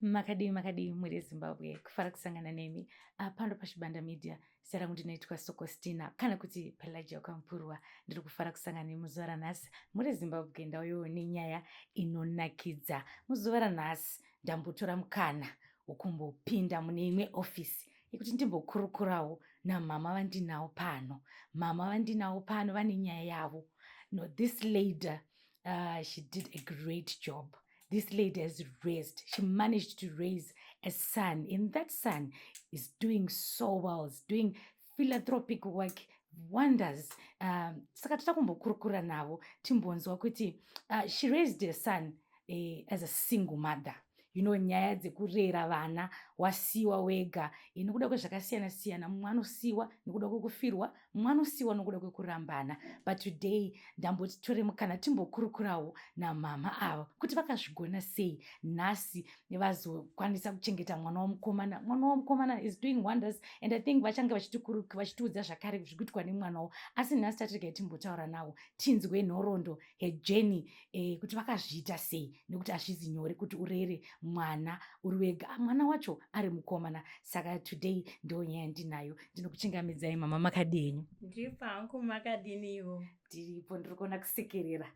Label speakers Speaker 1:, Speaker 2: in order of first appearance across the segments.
Speaker 1: Makadii makadii mhuri yeZimbabwe, kufara kusangana nemi pano paChibanda Media. Zita rangu ndinoitwa Sokostina kana kuti Pelagia Kwampurwa. Ndiri kufara kusangana nemi muzuva ranhasi. Mhuri yeZimbabwe, ndauyawo nenyaya inonakidza. Muzuva ranhasi ndambotora mukana wekumbopinda mune imwe ofisi yekuti ndimbokurukurawo namama vandinawo pano. Mama vandinawo pano vane nyaya yavo. No, this lady, she did a great job. This lady has raised, she managed to raise a son, and that son is doing so well, is doing philanthropic work wonders. Saka toda kumbokurukura navo timbonzwa kuti she raised a son as a single mother. Nyaya dzekurera vana wasiwa wega nekuda kwezvakasiyana siyana. Mumwe anosiwa nekuda kwekufirwa, mumwe anosiwa nokuda kwekurambana. But today ndamboti tore mukana timbokurukurawo namama ava kuti vakazvigona sei nhasi vazokwanisa kuchengeta mwana wamukomana. Mwana wamukomana is doing wonders, and I think vachange vachitiudza zvakare zviri kuitwa nemwana wavo. Asi nhasi tatiregai timbotaura navo, tinzwe nhoroondo yejourney kuti vakazviita sei, nekuti hazvizi nyore kuti urere mwana uri wega, mwana wacho ari mukomana. Saka today ndo nyaya ndinayo. Ndinokuchingamidzai mama, makadii henyu?
Speaker 2: Ndiri pangu, makadiniwo?
Speaker 1: Ndiripo, ndiri kuona kusekerera.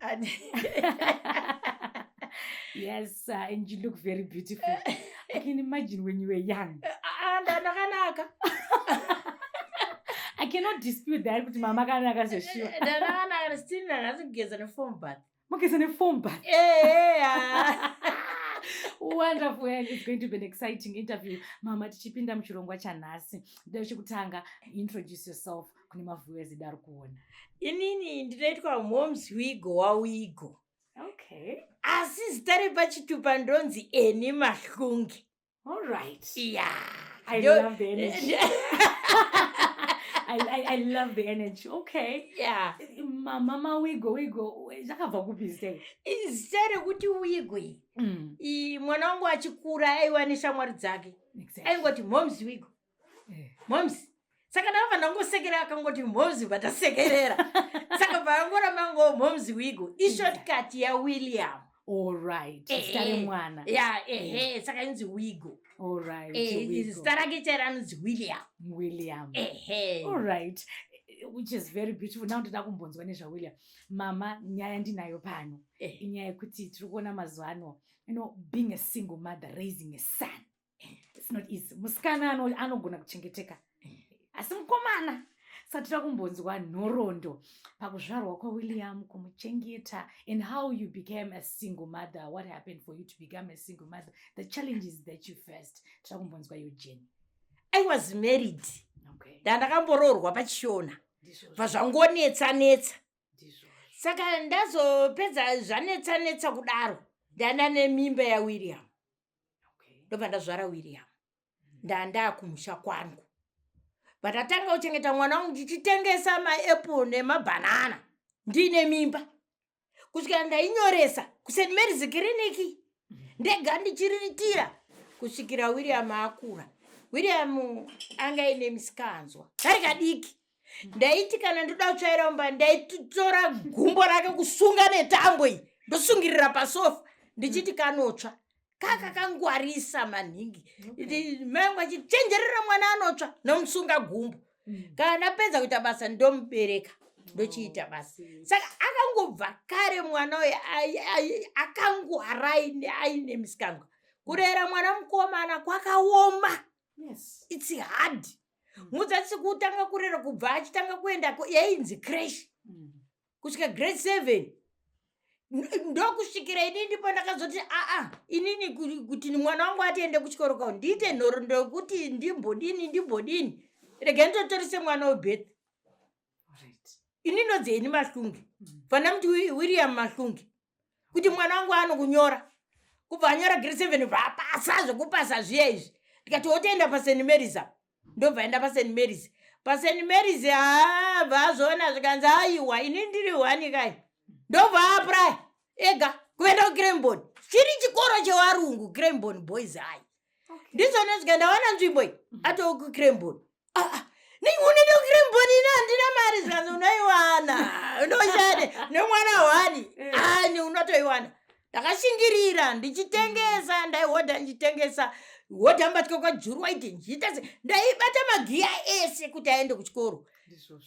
Speaker 1: Yes, and you look very beautiful. I can imagine when you were young.
Speaker 2: Ndakanaka.
Speaker 1: I cannot dispute that kuti mama akanaka zveshuwa.
Speaker 2: Ndakanaka still nanhasi, kugeza nefoam bath.
Speaker 1: Mugeza nefoam bath?
Speaker 2: Eya.
Speaker 1: Wonderful, and it's going to be an exciting interview. Mama, tichipinda muchirongwa chanhasi, ndoda chekutanga, introduce yourself kune maviewers edu ari kuona.
Speaker 2: Inini ndinoitwa Moms Wigo waWigo. Asi zita repachitupa ndonzi Eni Mahlunge.
Speaker 1: All right.
Speaker 2: Yeah.
Speaker 1: I love the energy. I love the energy. Okay. Mama Wigo, Wigo, zvakabva kupi zita iri?
Speaker 2: Zita rekuti Wigo iyi, mwana wangu achikura aiwa neshamwari dzake, aingoti Moms Wigo. Moms. Saka ndakabva ndangosekera, akangoti Moms, batasekerera. Saka paangoramba ngo Moms Wigo, ishortcut yaWilliam.
Speaker 1: All right. Zita remwana.
Speaker 2: Ya, ehe, saka inzi Wigo.
Speaker 1: All right.
Speaker 2: Eh,
Speaker 1: Wigo.
Speaker 2: Zita rake chairo anonzi William.
Speaker 1: William.
Speaker 2: Ehe.
Speaker 1: All right. Which is very beautiful. Now ndoda kumbonzwa nezvaWilliam. Mama, nyaya ndinayo pano. Inyaya yekuti tiri kuona mazuva ano, being a single mother, raising a son. It's not easy. Musikana anogona kuchengeteka. Asi mukomana, saka toda kumbonzwa nhoroondo pakuzvarwa kwaWilliam, kumuchengeta, and how you became a single mother. What happened for you to become a single mother, the challenges that you faced. Toda kumbonzwa your journey.
Speaker 2: I was married. Ndandakamboroorwa pachishona.
Speaker 1: Ndizvozvo.
Speaker 2: Bva zvangonetsa netsa.
Speaker 1: Ndizvozvo.
Speaker 2: Saka ndazopedza zvanetsa netsa kudaro, ndanda nemimba yaWilliam. Ndobva ndazvara William, ndandaa kumusha kwangu. Pandatanga kuchengeta mwana wangu ndichitengesa maapple nemabhanana ndiine mimba, kusvikira ndainyoresa kuSt Mary's Clinic ndega ndichiriritira kusvikira William akura. William anga aine misikanzwa kari kadiki. Ndaiti kana ndoda kutsvaira mumba, ndaitora gumbo rake kusunga netambo iyi, ndosungirira pasofa ndichiti kanotsva. Kaka kangwarisa maningi. Mai vangu achichenjerera mwana anotsva nomusunga gumbo. Kana ndapedza kuita basa, ndomubereka, ndochiita basa. Saka akangobva kare mwana uyu akangwara, aine misikanzwa. Kurera mwana mukomana kwakaoma. It's hard. Mudzatisi kutanga kurera kubva achitanga kuenda yainzi creche kusvika grade 7, ndokusvikira inini ndipo ndakazoti aa, inini kuti mwana wangu atiende kuchikoro kwao, ndiite nhoroondo yekuti ndimbodini ndimbodini, regai nditotorise mwana webirth. Ini ndonzi Eni Mahlunge. Fana muti William Mahlunge, kuti mwana wangu anokunyora kubva anyora grade 7, bvapasa zvekupasa zviya izvi. Ndikati wotoenda paSt Mary's apa, ndobva enda paSt Mary's. PaSt Mary's haa, bva azviona zvikanzi aiwa, ini ndiri one kai. Ndobva aapply ega kuenda kuCranborne, chiri chikoro chevarungu, Cranborne Boys High. Ndizvona zvika ndawana nzvimbo iyi, atoo kuCranborne. Ah, nei unoenda kuCranborne, ini handina mari? Zvikanzi unoiwana, unoshande nemwana one ani, unotoiwana. Ndakashingirira ndichitengesa, ndaihodha ndichitengesa, hodha mbatya kwaJuruwaiti, ndichiita se ndaibata magiya ese kuti aende kuchikoro.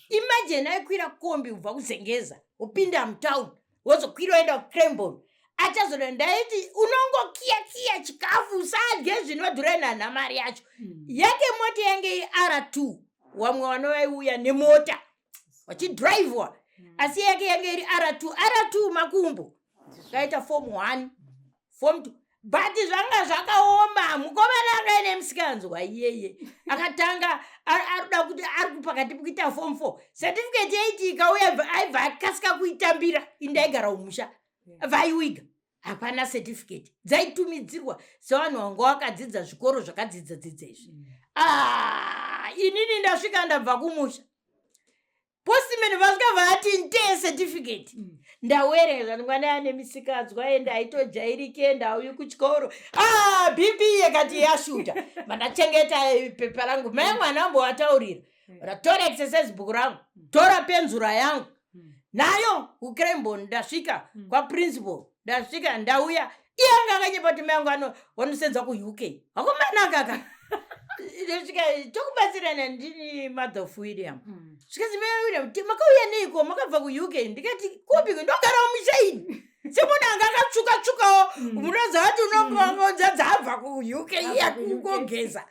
Speaker 2: Imagine, aikwira kombi kubva kuZengeza, wopinda mutown, wozokwira oenda kuCrembon. Achazoda, ndaiti unongokiya kiya chikafu, usadye zvinodhura nana mari yacho. Yake mota yange iR2. Wamwe vana vaiuya nemota vachidhiraivhwa, asi yake yange iri R2 R2 makumbo. Kaita form 1, form 2, but zvanga zvakaoma. Mukomana anga aine musikanzwa iyeye akatanga arikuda kuti ari pakati pekuita form 4, certificate 8 ikauya, aibva akasika kuitambira. Indaigara umusha, vaiwiga, hapana certificate dzaitumidzirwa sevanhu vanga vakadzidza zvikoro zvakadzidza dzidza izvi. Ah, inini ndasvika ndabva kumusha, postman vasvika vati nte certificate. Ndawerenga, mwana ane misikanzwa, ende aitojairike, ndauyi kuchikoro. Ah, BP yakati yashuta. Vandachengeta pepa rangu, mai mwana ambovataurira, ratora exercise book rangu, tora penzura yangu nayo kuCrembon. Ndasvika kwaprincipal, ndasvika ndauya. Iye anga akanyepa kuti mai angu vanosenza kuUK. Vakomanakaka, ndosvika, tokubatsirana, ndini mother of William. Zvikanzi, mai William, makauya neiko? Makabva kuUK? Ndikati, kupi? Ndogara mushaini semunhu anga akatsvuka tsvukawo. Munoziva kuti unongonza dzabva kuUK iya kungogeza.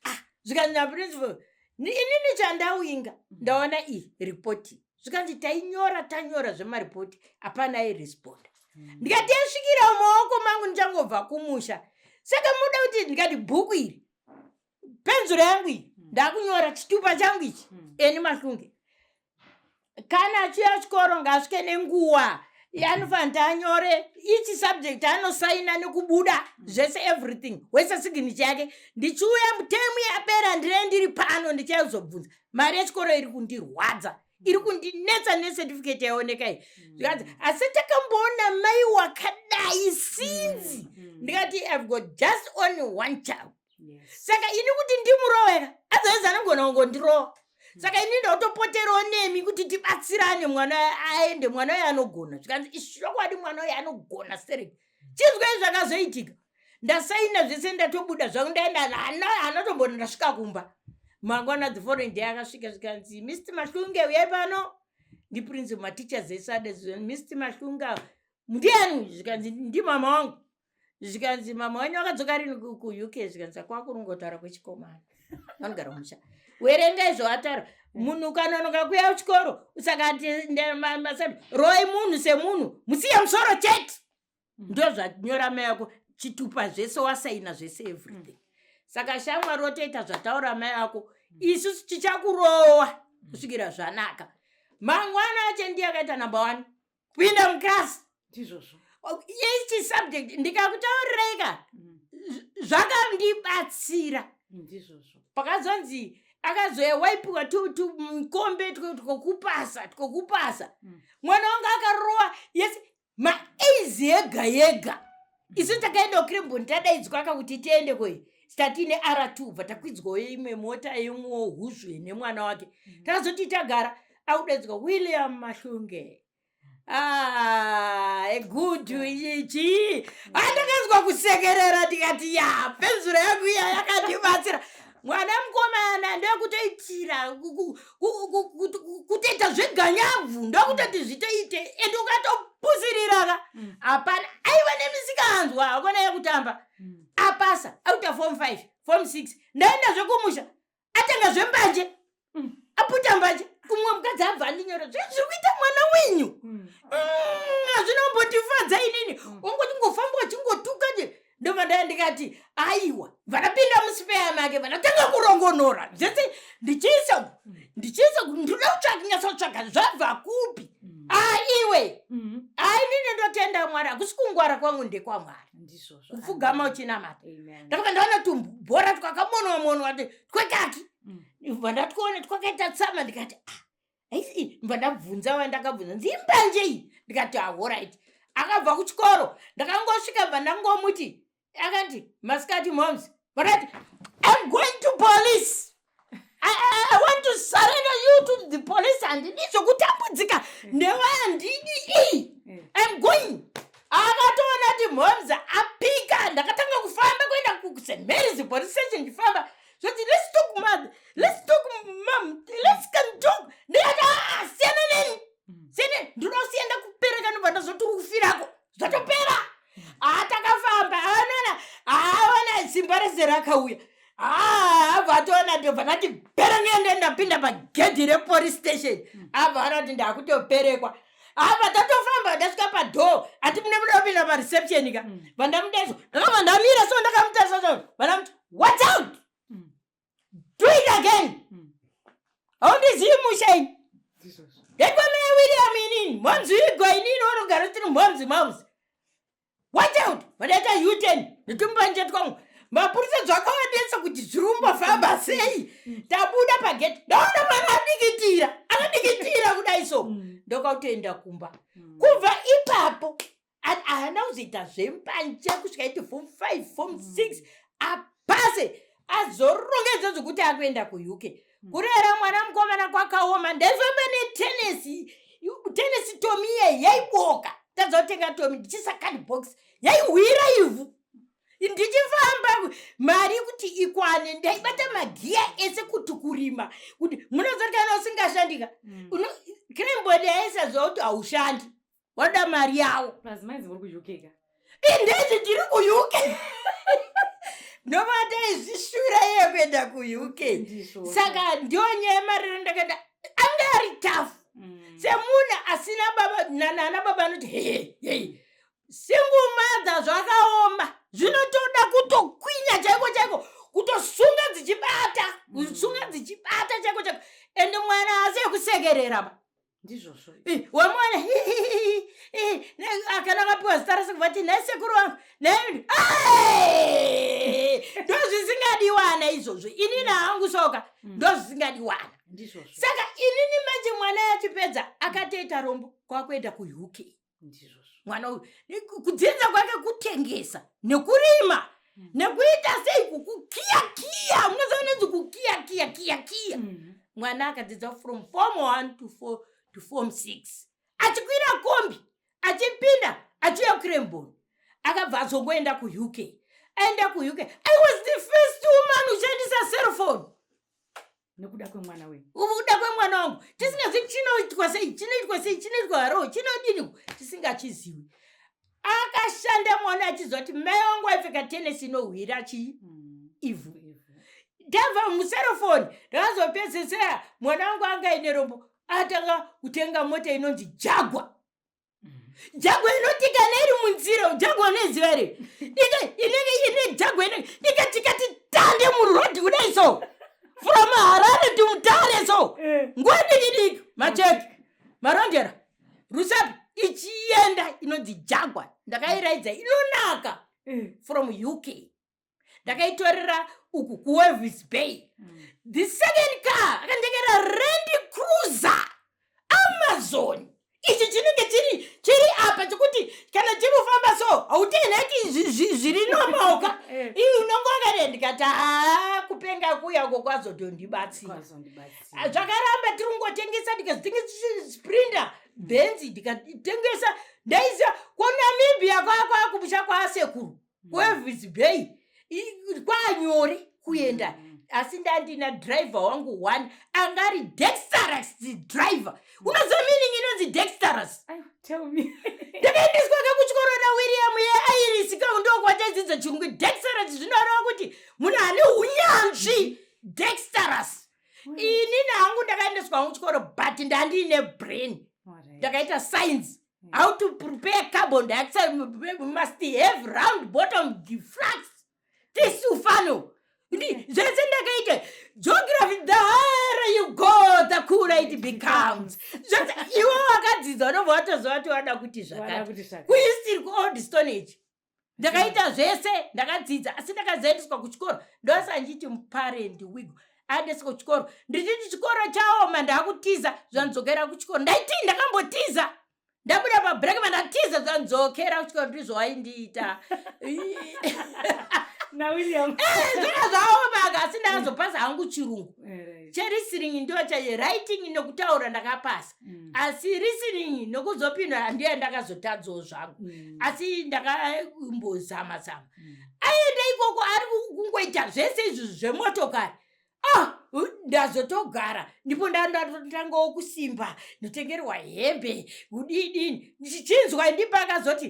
Speaker 2: Ah, zvikanzi naprincipal, inini chandawinga ndaona iyi ripoti. Zvikanzi, tainyora, tanyora zvemaripoti, hapana airesponda. Ndikati, yasvikira mumaoko mangu ndichangobva kumusha, saka muda kuti ndikati bhuku iri, penzura yangu iyi, ndakunyora chitupa changu ichi. Eni Mahlunge, kana achiuya chikoro ngaasvike nenguva anofanira kuti anyore each subject, anosaina nekubuda zvese, everything wese signature yake. Ndichiuya mutemu yapera, ndine ndiri pano, ndichazobvunza mari yechikoro iri kundirwadza, iri kundinetsa, necertificate yaoneka iyi. Zvikanzi, asi takamboona mai wakadai sinzi. Ndikati, I've got just only one child. Saka ini kuti ndimuroveka, otherwise anogona kungondirova. Saka ini ndotopoterawo nemi kuti tibatsirane, mwana aende, mwana uyo anogona. Zvikanzi, ishokwadi, mwana uyo anogona stereki. Chinzwai zvakazoitika. Ndasaina zvese, ndatobuda zvangu, ndaenda, hana tombona ndasvika kumba. Mangwana, the following day, akasvika, zvikanzi, Mr Mahlunge, uyai pano. Ndiprincipal, mateachers ese ade. Mr Mahlunga ndiani? Zvikanzi, ndimama wangu. Zvikanzi, mama wenyu akadzoka rini kuUK? Zvikanzi, kwakurungotaura kwechikomana, vanogara musha, werenga izvo ataura. Munhu ukanonoka kuya kuchikoro, saka roi munhu semunhu, musiye musoro chete. Ndo zvanyora mai ako, chitupa zvese wasaina zvese, everything. Saka shamwari, otoita zvataura mai ako, isusu tichakurowa kusvikira zvanaka. Mangwana acho ndiye akaita number one kupinda muklasi.
Speaker 1: Ndizvozvo.
Speaker 2: Each subject, ndikakutaurirai ka, zvakandibatsira.
Speaker 1: Ndizvozvo.
Speaker 2: Pakazonzi akazoya, waipiwa tumikombe twokupasa twokupasa. Mwana wangu akarowa yes, maAs ega yega. Isu takaenda kuCrembon, tadaidzwa kakuti tiende koi, tatine R2, bva takwidzwawo imwe mota imwewo huzve nemwana wake. Takazoti tagara, akudaidzwa William Mahlunge. Ah, good ichi andakanzwa kusekerera, ndikati, ya, penzura yangu iya yakandibatsira. Mwana mukomana ndekutoitira kutoita zveganyabvu, ndokutoti zvitoite, ende ukatopusirira hapana. Aiwa, nemisikanzwa akona yekutamba. Apasa, auta form 5, form 6, ndaenda zvekumusha, atanga zvembanje. Aputa mbanje. Kumwe mukadzi abva andinyora, zviri kuita mwana wenyu hazvinombotifadza inini. Wangoti ngofamba uchingotuka nje. Ndobva ndaya, ndikati, aiwa, vanapinda muspare make, vanatanga kurongonora zvese, ndichiisa, ndichiisa, ndinoda kutsvaka, nyatsotsvaga zvabva kupi. Aiwe, ai, nini ndotenda Mwari, hakusi kungwara kwangu, ndekwamwari.
Speaker 1: Ndizvozvo.
Speaker 2: Kupfugama uchinamata.
Speaker 1: Amen.
Speaker 2: Ndakabva ndaona tumbora twakamonwa monwa twekaki. Bva ndatwona twakaita tsama, ndikati, ah, aisi. Bva ndabvunza wandakabvunza, nzimbanje iyi? Ndikati, alright. Akabva kuchikoro, ndakangosvika, bva ndangomuti, akati, masikati moms. Vakati, I'm going to police. I want to surrender you to the police. Handidi zvokutambudzika newe, handidi iyi. I'm going. Akatoona kuti mhoms apika. Ndakatanga kufamba kuenda kuSt Mary's police station, ndifamba zvoti, "Let's talk, mother, let's talk, mum, let's can talk." Ndikati, "Ah, siyana neni." Siyana, ndinoda kusiya ndakupereka, ndobva ndazoti uri kufirako, zvatopera. Atakafamba, aonana, aona simba rese rakauya. Abva atoona, ndobva ndati berengende, ndapinda pagedhi repolice station. Abva aona kuti ndakutoperekwa. Abva tatofamba, ndasvika padoor, ati mune muda kupinda pareception ka. Vandamudaiso, ndakabva ndamira so, ndakamutarisa so, vandamuti, "Watch out." "Do it again." "Haundizivi musha ini."
Speaker 1: Ndizvozvo.
Speaker 2: Ndekwamai William inini, mhomzi igo inini, unogara tiri mhomzi mhomzi. "Watch out." Vadaita U-turn netumubanje twangu. Mapurisa zvakavanetsa kuti zviri kumbofamba sei. Tabuda pageti, ndaona mwana adikitira, akadikitira kudai so. Ndokautoenda kumba. Kubva ipapo haana kuzoita zvembanje kusvika iti form 5, form 6, apase, azorongedza zvokuti akuenda kuUK. Kurera mwana mukomana kwakaoma. Ndaifamba netenesi, tenesi Tommy iye yaiboka, tadza kutenga Tommy, ndichisa cardbox, yaihwira ivhu. Ndichifamba, mari kuti ikwane, ndaibata magiya ese kuti kurima, kuti munozoti kana usingashandika, Cranborne yaisaziva kuti haushandi, wanoda mari yawo.
Speaker 1: Plus mainzi muri kuUK ka.
Speaker 2: Indezi ndiri kuUK, ndobata izvishura iye kuenda kuUK.
Speaker 1: Ndizvo.
Speaker 2: Saka ndiyo nyaya yemariro ndakaenda, anga ari tough. Semunhu asina baba nana baba anoti hei hei, single mother, zvakaoma, zvinotoda kutokwinya chaiko chaiko, kutosunga dzichibata, kusunga dzichibata chaiko chaiko. Ende mwana asi ekusekerera ba.
Speaker 1: Ndizvozvo.
Speaker 2: Wamwana kana akapiwa zita rasekuvati, "Nhai sekuru vangu, nhai." Ndozvisingadiwana izvozvo. Inini hangu soka, ndozvisingadiwana.
Speaker 1: Ndizvozvo.
Speaker 2: Saka inini manje mwana yachipedza, akatoita rombo kwakuenda kuUK.
Speaker 1: Ndizvozvo.
Speaker 2: Mwana uyu kudzidza kwake kutengesa nekurima nekuita sei, kukiya kiya, munoziva unonzi kukiya kiya kiya kiya. Mwana akadzidza from form 1 to 4 to form 6, achikwira kombi, achipinda, achiuya kuCranborne, akabva azongoenda kuUK. Aenda kuUK, I was the first woman ushandisa cellphone.
Speaker 1: Nekuda kwemwana wenyu.
Speaker 2: Kuda kwemwana wangu. Tisingazivi chinoitwa sei, chinoitwa sei, chinoitwa haro, chinodini, tisingachizivi. Akashanda mwana achiziva kuti mai wangu aipfeka tenesi inohwira chii? Ivhu.
Speaker 1: Ivhu.
Speaker 2: Ndabva mucellphone, ndakazopedzesera mwana wangu anga aine rombo, atanga kutenga mota inonzi Jaguar. Jaguar inoti kana iri munzira, Jaguar unoiziva here? Inenge ine Jaguar inenge ikatikati tande murodhi kudai so, from Harare to Mutare so, nguva diki diki, Macheke, Marondera, Rusape, ichienda, inonzi Jaguar. Ndakairaidza, inonaka. From UK ndakaitorera uku kuWalvis Bay. The second car akandengera Land Cruiser Amazon. Ichi chinenge chiri apa chekuti kana chiri kufamba so, hautenheki zviri nomoka. Ii, unonge wakadai. Ndikati, "Haa, kupenga kuyako kwazotondibatsira."
Speaker 1: Kwazondibatsira.
Speaker 2: Zvakaramba, tiri kungotengesa, ndikazitengesa Sprinter Benz, ndikatengesa. Ndaisa kuNamibia kwakwakumusha kwasekuru kuWalvis Bay, kwanyore kuenda. Asi ndandina driver wangu one angari dexterous driver. Unoziva meaning inonzi dexterous?
Speaker 1: Aiwa, tell me.
Speaker 2: Ndakaendeswa kakuchikoro naWilliam yeAiris ka, ndokwataidzidza chirungu. Dexterous zvinoreva kuti munhu ane unyanzvi, dexterous. Inini hangu ndakaendeswa hangu chikoro, but ndandine brain. Ndakaita science, how to prepare carbon dioxide, must have round bottom flask, tisufano, zvese ndakaita. Geography, the higher you go, the cooler it becomes. Zvese iwe wakadzidza unobva watoziva kuti wada kuti
Speaker 1: Wada
Speaker 2: zvakati.
Speaker 1: kuti zvakati.
Speaker 2: Kuhistory, kuOld Stone Age, ndakaita zvese, ndakadzidza, asi ndakazoendeswa kuchikoro. Ndosa ndichiti muparent wigo aendeswa kuchikoro, ndichiti chikoro chaoma, ndakutiza, zvandzokera kuchikoro. Ndaiti ndakambotiza, ndabuda pabreak, vandatiza, zvandzokera kuchikoro. Ndizvo waindiita.
Speaker 1: NaWilliam.
Speaker 2: Zvaka zvaoma. kunaka, asi ndakazopasa hangu chirungu. Chelistening ndo cha writing nekutaura ndakapasa, asi listening nekuzopinda ndiye ndakazotadzawo zvangu. Asi ndakambozama zama. Aenda ikoko ari kungoita zvese izvi zvemotokari. Ah, ndazotogara, ndipo ndandatangawo kusimba, ndotengerwa hembe, kudidini. Ndichinzwa ndipo akazoti,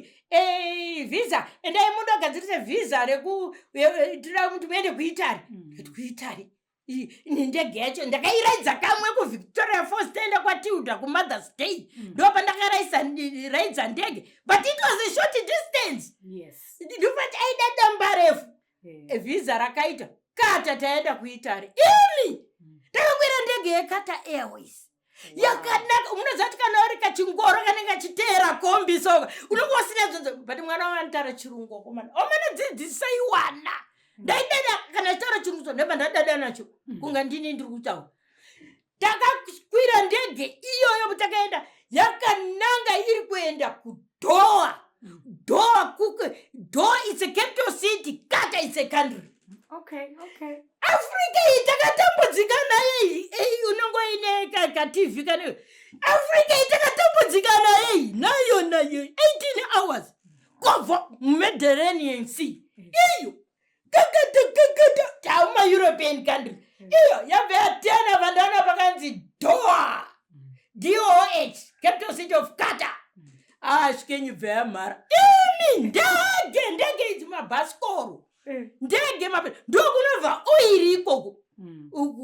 Speaker 2: "Visa, endai mundogadzirise visa reku tinoda kuti muende kuItari." Ndikati, "KuItari?" Nendege yacho ndakairaidza kamwe kuVictoria Falls, taenda kwaTilda kuMothers Day. Ndo pandakaraidza ndege, but it was a short distance. Ndofati aida damba refu. Visa rakaita kata, taenda kuItari imi. Takakwira ndege yeQatar Airways yakanaka. Munoziva kuti kana uri kachingoro kanenge kachiteera kombi, soka unenge usina zvonzo, but mwana wanotaura chirungu, akomana omanodzidzisa iwana. Ndaidada kana achitaura chirungu, so ndobva ndadada nacho. Kunga ndini ndiri kutaura. Takakwira ndege iyoyo, takaenda yakananga iri kuenda kuDoha. Doha kuke Doha, it's a capital city. Qatar, it's a country. Africa iyi takatambudzika nayo iyi. Ei, unongo ine kaTV kane. Africa iyi takatambudzika nayo iyi, nayo nayo 18 hours kobva muMediterranean Sea iyo, kakata kakata tauma European country iyo yabva yatena. Vandaona pakanzi Doha, Doh, capital city of Qatar. Asvikenyu bva yamhara imi ndege. Ndege idzi mabhasikoro. Ndege mape ndokunobva oiri ikoko.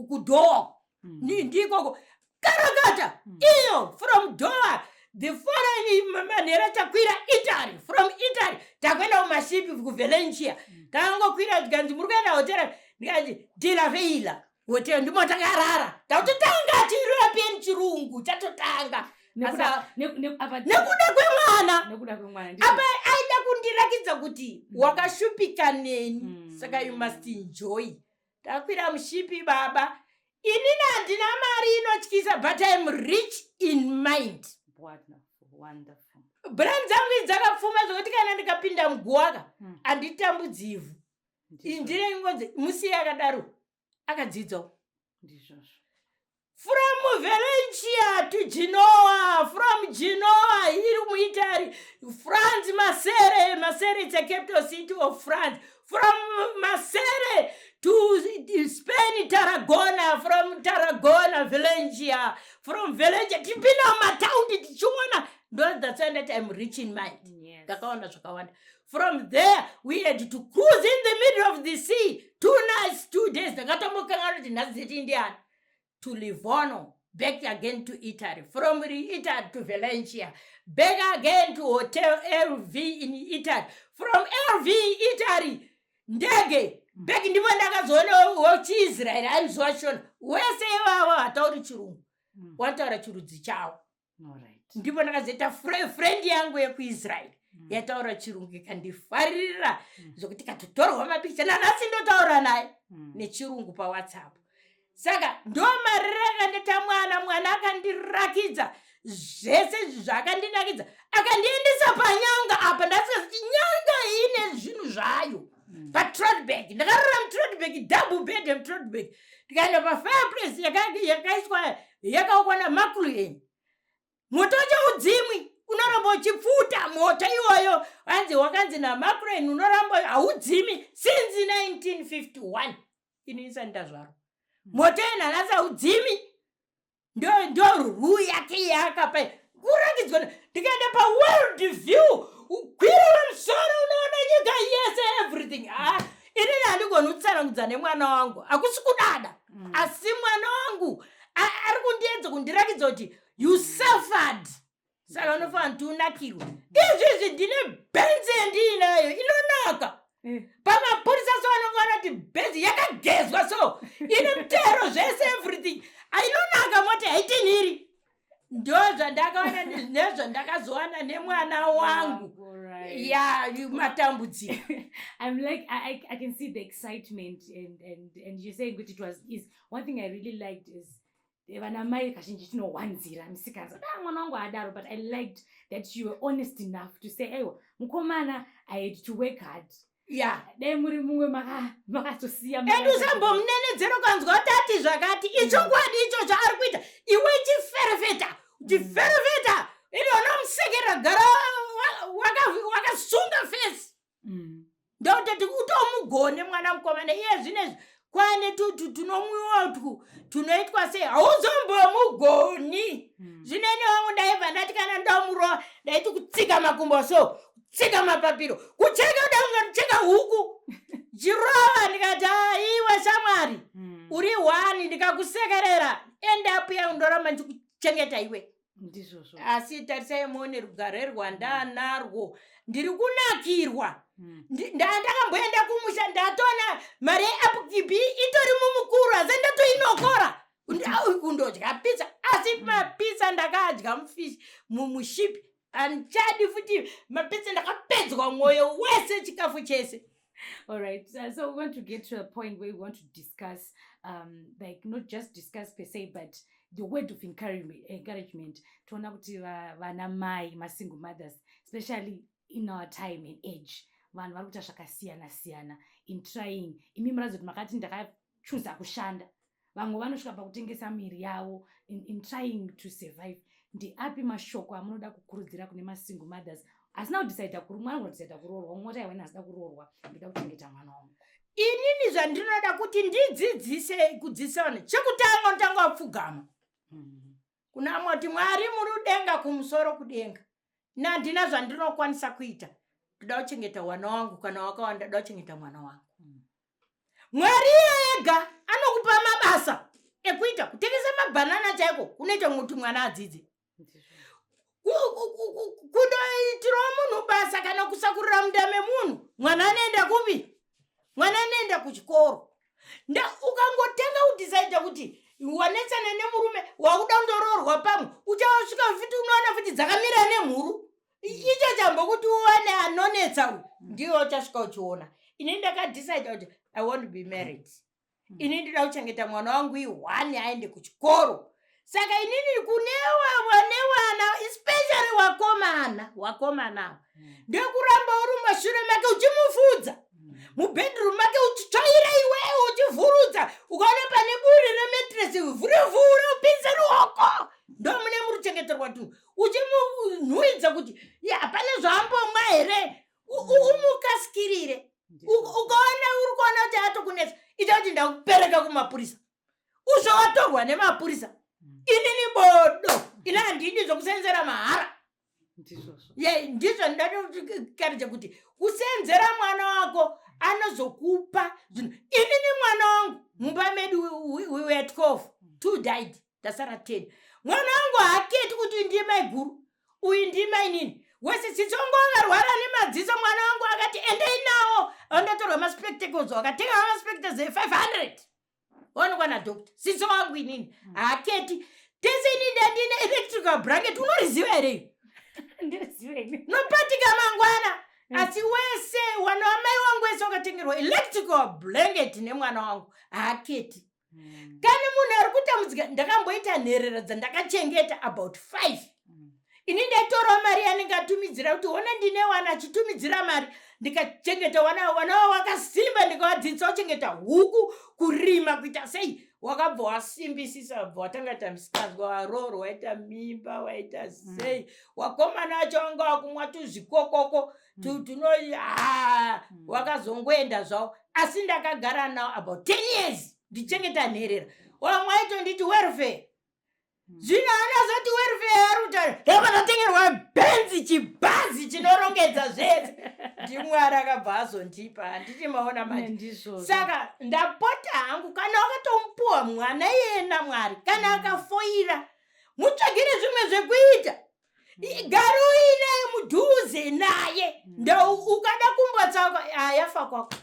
Speaker 2: KuDoha. Ndikoko karakata. Iyo from Doha, the foreign manhera takwira Italy. From Italy takuenda kumashipi kuValencia. Takangokwira, tikanzi, "Muri kuenda hotera?" Ndikanzi, "De la Veila Hotel." Ndimo takarara, takutotanga chiEuropean chirungu chatotanga. Nekuda kwemwana.
Speaker 1: Nekuda kwemwana.
Speaker 2: Apa aida kundirakidza kuti wakashupika neni, saka you must enjoy. Takwira mushipi baba, inini handina mari inotyisa, but I'm rich in mind.
Speaker 1: Wonderful, wonderful.
Speaker 2: Brand dzangu idzi dzakapfuma zvokuti kana ndikapinda muguwaka, handitambudzi ivhu. Ndine ngonzi musiye akadaro, akadzidzawo.
Speaker 1: Ndizvozvo.
Speaker 2: From Valencia to Genoa, from Genoa iri muItaly, France, Marseille. Marseille, it's a capital city of France. From Marseille to Spain, Tarragona. From Tarragona, Valencia. From Valencia tipinda mumataundi tichiona. Ndo that's why ndati I'm rich in mind. Ndakaona zvakawanda. From there we had to cruise in the middle of the sea, 2 nights, 2 days. Ndakatombokanganwa kuti nhasi dzeti ndiani. To Livorno, back again to Italy, from Italy to Valencia, back again to Hotel LV in Italy, from LV Italy ndege back. Ndipo ndakazoona wechiIsraeri ainzwa Shona. Wese ivavo hatauri chirungu, wataura chirudzi chavo. Ndipo ndakazoita friend yangu yekuIsraeri yataura chirungu, ikandifarira zvokuti katotorwa mapikicha. Nanhasi ndotaura naye nechirungu paWhatsApp. Saka ndo mariro akandiita mwana. Mwana akandirakidza zvese izvi zvakandinakidza, akandiendesa panyanga apa. Ndasikazi nyanga ine zvinhu zvayo. Patrotbag ndakarara mutrotbag, double bed mutrotbag. Ndikaenda pafireplace yakaiswa, yakaokwa naMcLuhan. Moto wacho haudzimwi, unoramba uchipfuta moto iwoyo. Hanzi wakanzi naMcLuhan unoramba haudzimi since 1951. Ini isati ndazvarwa, moto yenhanhasi haudzimi. Ndo ruu yake yaakapa kurakidzwa. Ndikaenda paWorld View, ukwira pamusoro unoona nyika yese, everything. Ah, inini handigoni kutsanangudza nemwana wangu, hakusi kudada. Asi mwana wangu ari kundiedza kundirakidza kuti you suffered, saka unofanira kuti unakirwe. Izvizvi ndine bhenzi yandiinayo inonaka. Pamapurisa so anongoona kuti bhenzi yakagezwa, so ine mutero, zvese, everything. Ainonaka moti haitinhiri. Ndo zvandakaona nezvandakazowana nemwana wangu. Ya matambudziko.
Speaker 1: I'm like, I can see the excitement and you're saying that it was is one thing I really liked is vana mai kazhinji tinowanzira misikanzwa da mwana wangu adaro, but I liked that you were honest enough to say, "Aiwa mukomana, I had to work hard."
Speaker 2: Ya,
Speaker 1: dai muri mumwe makatosiya.
Speaker 2: And usambomunenedzera. Ukanzwa kuti ati zvakati, ichokwadi ichocho ari kuita, iwe chiferefeta, chiferefeta. Ine unomusekerera, gara wakasunga face. Ndokutoti utomugone mwana mukomana. Iye zvinezvi kwane tunomwiwa twu tunoitwa sei, hauzombomugoni. Zvinene wangu ndaibva ndati kana ndamurova, ndaiti kutsika makumbo so, kutsika mapapiro, kucheka kuda kunge kucheka huku, chirova. Ndikati, "Aiwa shamwari, uri hwani." Ndikakusekerera, endapo yangu ndoramba ndikuchengeta iwe.
Speaker 1: Ndizvozvo.
Speaker 2: Asi tarisai muone rugare rwandanarwo, ndiri kunakirwa. Ndakamboenda kumusha, ndatona mari yeupkeep itori mumukuru, asi ndatoinokora kundodya pizza. Asi mapizza ndakadya mufish mumushipi, handichadi futi mapizza, ndakapedzwa mwoyo wese, chikafu chese.
Speaker 1: All right. So we want to get to a point where we want to discuss, like not just discuss per se, but the word of encouragement. Toona kuti vana mai, masingle mothers, especially in our time and age, vanhu vari kuita zvakasiyana siyana in trying. Imi muratidza kuti makati ndakachuza kushanda. Vamwe vanosvika pakutengesa miri yavo in trying to survive. Ndeapi mashoko amunoda kukurudzira kune masingle mothers asina kudhisaidha? Mwana kudhisaidha kuroorwa, umwe oti, "Aiwa, asida kuroorwa, ndoda kuchengeta mwana wangu."
Speaker 2: Inini zvandinoda kuti ndidzidzise, kudzidzisa vanhu, chekutanga unotanga wapfugama kuna moti, "Mwari muri kudenga, kumusoro kudenga, nandina zvandinokwanisa kuita, ndoda kuchengeta mwana wangu. Kana wakawanda, ndoda kuchengeta mwana wangu." Mwari iye ega anokupa mabasa ekuita. Kutengesa mabhanana chaiko kunoita kuti mwana adzidze. Kundoitirawo munhu basa kana kusakurira munda memunhu, mwana anoenda kupi? Mwana anoenda kuchikoro. Ukangotenga kudhisaidha kuti wanetsana nemurume, wakuda kundoroorwa pamwe, uchasvika futi unoona futi dzakamira nemhuru. Icho chambokuti uwane anonetsa uyu, ndiwe uchasvika uchiona. Ini ndakadhisaidha kuti I want to be married. Ini ndida kuchengeta mwana wangu ihwani, aende kuchikoro. Saka inini kune vane vana, especially wakomana, wakomana, ndekuramba uri mumashure make uchimufudza, mubedroom make uchitsvaira iwewe, uchivhurudza. Ukaona pane buri remattress, vhurevhure, upinze ruoko, ndo mune muri kuchengeterwa tunhu, uchimunhuhwidza kuti ya hapana zvaambomwa here, umukasikirire. Ukaona uri kuona kuti atokunetsa, ita kuti ndakupereka kumapurisa, uzvo watorwa nemapurisa. Inini bodo, ini handidi zvokusenzera mahara.
Speaker 1: Ndizvozvo.
Speaker 2: Ye, ndizvo ndatokaridza kuti kusenzera mwana wako anozokupa zvinhu. Inini mwana wangu, mumba medu we were 12, two died, tasara 10. Mwana wangu haaketi kuti ndimai guru uyu, ndimai nini, wese. Sitsongo akarwara nemadziso, mwana wangu akati, "Endei nawo andotorwa maspectacles." Wakatenga maspectacles e500, waonekwa nadoctor. Sitso wangu inini haaketi tese. Inini ndandine electrical blanket, unoriziva here iyo?
Speaker 1: Ndiriziva ini.
Speaker 2: Nopatika mangwana. Asi wese wana wamai wangu wese wakatengerwa electrical blanket nemwana wangu, haaketi. Kana munhu ari kutambudzika, ndakamboita nherera dzandakachengeta about five. Ini ndaitorawo mari yanenge atumidzira kuti ona ndine wana, achitumidzira mari, ndikachengeta wana. Wana wavo wakasimba, ndikavadzidzisa kuchengeta huku, kurima, kuita sei. Wakabva wasimbisisa, wabva watanga ita musikanzwa, waroorwa, waita mimba, waita sei. Wakomana wacho wanga wakumwa tuzvikokoko tuno ha, wakazongoenda zvavo. Asi ndakagara nawo about 10 years ndichengeta nherera. Wamwe aitonditi welfare. Zvino anazoti welfare ari kutaura, ndakabva ndatengerwa bhenzi, chibhazi chinorongedza zvese. Ndimwari akabva azondipa, handiti maona manje?
Speaker 1: Ndizvozvo.
Speaker 2: Saka ndapota hangu, kana wakatomupuwa mwana iyeye namwari, kana akafoira, mutsvagire zvimwe zvekuita. Gara uinaye mudhuze naye. Ndo ukada kumbotsauka, yafa kwako.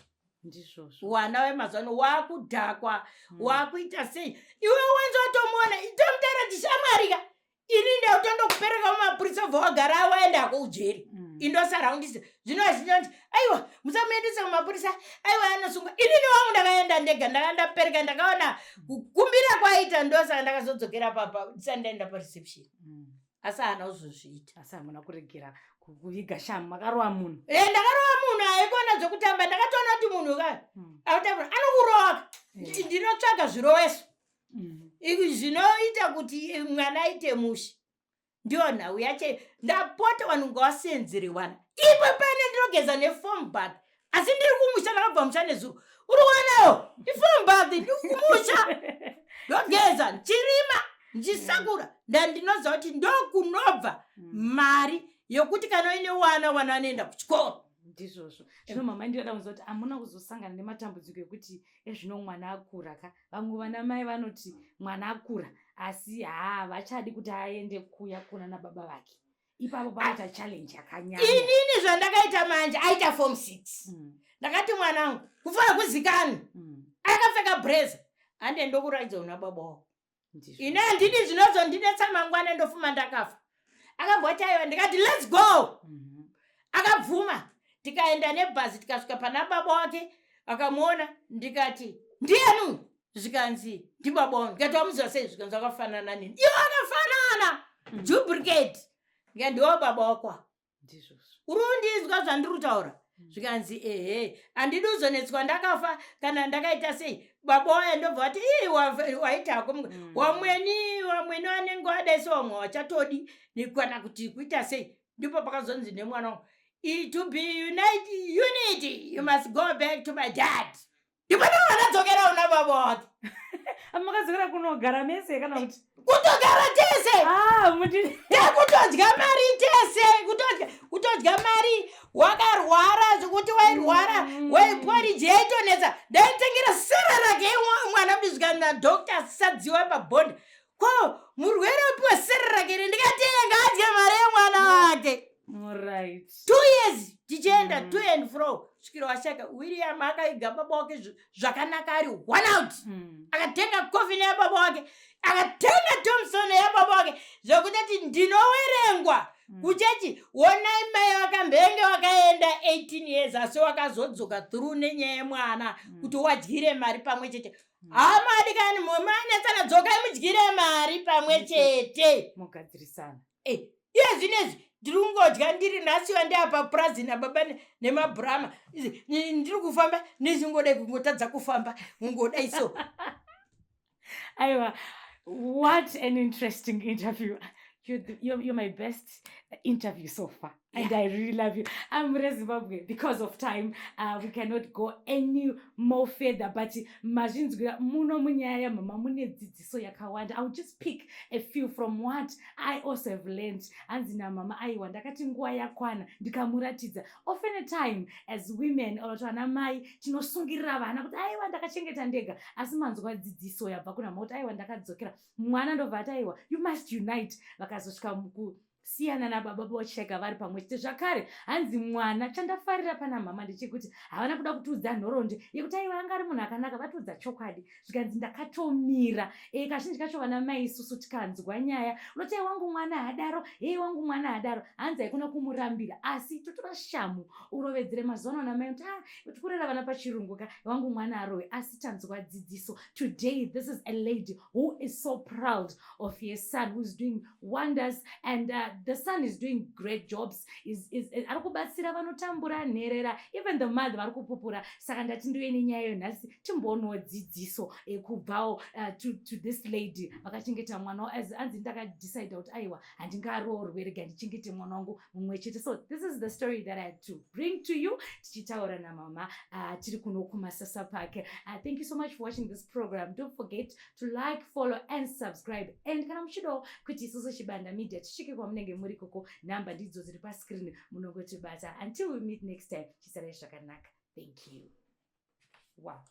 Speaker 1: Ndizvozvo.
Speaker 2: Wana wemazuva ano wakudhakwa, wakuita sei, iwe wanza watomuona, tomutaura tishamwarika. Ini ndautondokupereka mumapurisa, ubva wagara waendako ujeri. Indosaraundisa zvino azhinji, "Aiwa, musamuendesa kumapurisa, aiwa, anosungwa." Inini wangu ndakaenda ndega, ndakandapereka, ndakaona kukumbira kwaita, ndosaka ndakazodzokera papa ndisati ndaenda pareception. Asi haana kuzozviita.
Speaker 1: Asi hamuna kuregera. Kuviga shamu makarova munhu.
Speaker 2: E, ndakarova munhu, haikona zvekutamba. Ndakatoona kuti munhu ka akutambura anokurova. Ndinotsvaga zviroveso zvinoita kuti mwana aite mushe. Ndiyo nhau yacho. Ndapota, vanhu ngavasenzere vana. Ipo pane ndinogeza nefoam bath, asi ndiri kumusha, ndakabva musha nezuro. Uri kuonawo ifoam bath, ndiri kumusha, ndogeza, ndichirima, ndichisakura. Ndandinoziva kuti ndokunobva mari yokuti kana uine wana, wana vanoenda kuchikoro.
Speaker 1: Ndizvozvo. Zvino mama, ndinoda kunzwa kuti hamuna kuzosangana nematambudziko ekuti ezvino mwana akura ka, vamwe vana mai vanoti mwana akura asi haa vachadi kuti aende kuya kuna nababa vake. Ipapo panoita challenge yakanyanya.
Speaker 2: Inini zvandakaita manje, aita form 6, ndakati, "Mwanangu, kufa kuzikani." Akapfeka blazer, "Hande ndokuratidza una baba wako." Ini handidi zvinozondinetsa mangwana, ndofuma ndakafa. Akamboti aiwa, ndikati, "Let's go." Akabvuma, tikaenda nebhazi, tikasvika pana baba wake, akamuona. Ndikati, "Ndiani uyu?" Zvikanzi, "Ndibaba wangu." Ndikati, "Wamuziva sei?" Zvikanzi, "Akafanana nini." Iwo akafanana, duplicate. Ndikati, "Ndiwo baba wako."
Speaker 1: Ndizvozvo.
Speaker 2: "Uri kundinzwa zvandiri kutaura?" Zvikanzi, "Ehe." Handidi kuzonetswa ndakafa kana ndakaita sei. Baba waya ndobva vati, "Ii, waita hako." Wamweni, wamweni vanenge vadai se vamwe vachatodi kana kuti kuita sei. Ndipo pakazonzi nemwana wangu, "To be unite, unity, you must go back to my dad." Ndipo ndakadzokera una baba wake.
Speaker 1: Makadzokera kunogara mese kana kuti?
Speaker 2: Kutogara tese.
Speaker 1: Ah, muti
Speaker 2: Tekutodya mari tese, kutodya mari. Wakarwara zvekuti wairwara, waiporiji yaitonetsa. Ndaitengera Cerelac mwana mudizvika nadoctor Sadziwa pabhonda. Ko murwere upiwa Cerelac here? Ndikati adye mari yemwana wake. 2 years tichienda to and fro svikira washaka. William akaiga baba wake zvakanaka, ari one out. Akatenga coffin yababa wake, akatenga tombstone yababa wake, zvekutoti ndinowerengwa kuchechi. Wonai mai vakambenge vakaenda 18 years, asi wakazodzoka through nenyaya yemwana, kuti wadyire mari pamwe chete. Hama adikani, manetsana, dzokai mudyire mari pamwe chete.
Speaker 1: Mugadzirisana.
Speaker 2: Eh, iye zvinezvi ndiri kungodya ndiri nhasiwa ndiapa purazi nababa nemabhurama. Ndiri kufamba nezvingodai kungotadza kufamba, kungodai so.
Speaker 1: Aiwa, what an interesting interview. You're my best interview so far and I really love you. I'm reZimbabwe. Because of time, we cannot go any more further, but mazvinzwira muno munyaya yamama mune dzidziso yakawanda. I will just pick a few from what I also have learned. Hanzi namama, aiwa, ndakati nguva yakwana ndikamuratidza. Often a time as women or vana mai tinosungirira vana kuti aiwa, ndakachengeta ndega, asi manzwa dzidziso yabva kuna mama kuti aiwa, ndakadzokera mwana, ndobva ati, "Aiwa, you must unite." Vakazosvika mukusiyana nababa vocheka vari pamwe chete zvakare. Hanzi mwana, chandafarira pana mama ndechekuti havana kuda kutiudza nhoroondo yekuti aiwa, anga ari munhu akanaka. Vatiudza chokwadi, zvikanzi ndakatomira. Kazhinji kacho vana mai isusu tikanzwa nyaya unoti, "Ei, wangu mwana hadaro, hei, wangu mwana hadaro." Hanzi haikona kumurambira, asi totora shamu urovedzere. Mazuva ano vana mai kuti, "Ah, tikurera vana pachirungu ka, wangu mwana arowe." Asi tanzwa dzidziso today. This is a lady who is so proud of her son who is doing wonders, and the son is doing great jobs, ari kubatsira vanotambura, nherera, even the mother vari kupupura. Saka ndati ndiuye nenyaya iyo nhasi, timboonawo dzidziso kubvawo to this lady vakachengeta mwana. As anzi, ndakadecida kuti aiwa, handingaroorwe, rega ndichengete mwana wangu mumwe chete. So this is the story that I had to bring to you, tichitaura namama tiri kuno kuMasasa Park. Thank you so much for watching this program. Don't forget to like, follow and subscribe. And kana muchidawo kuti isusu Chibanda Media tisvike kwamunenge muri koko, nhamba ndidzo dziri pascreen, munongotibata. Until we meet next time, chisarai zvakanaka. Thank you. Wow.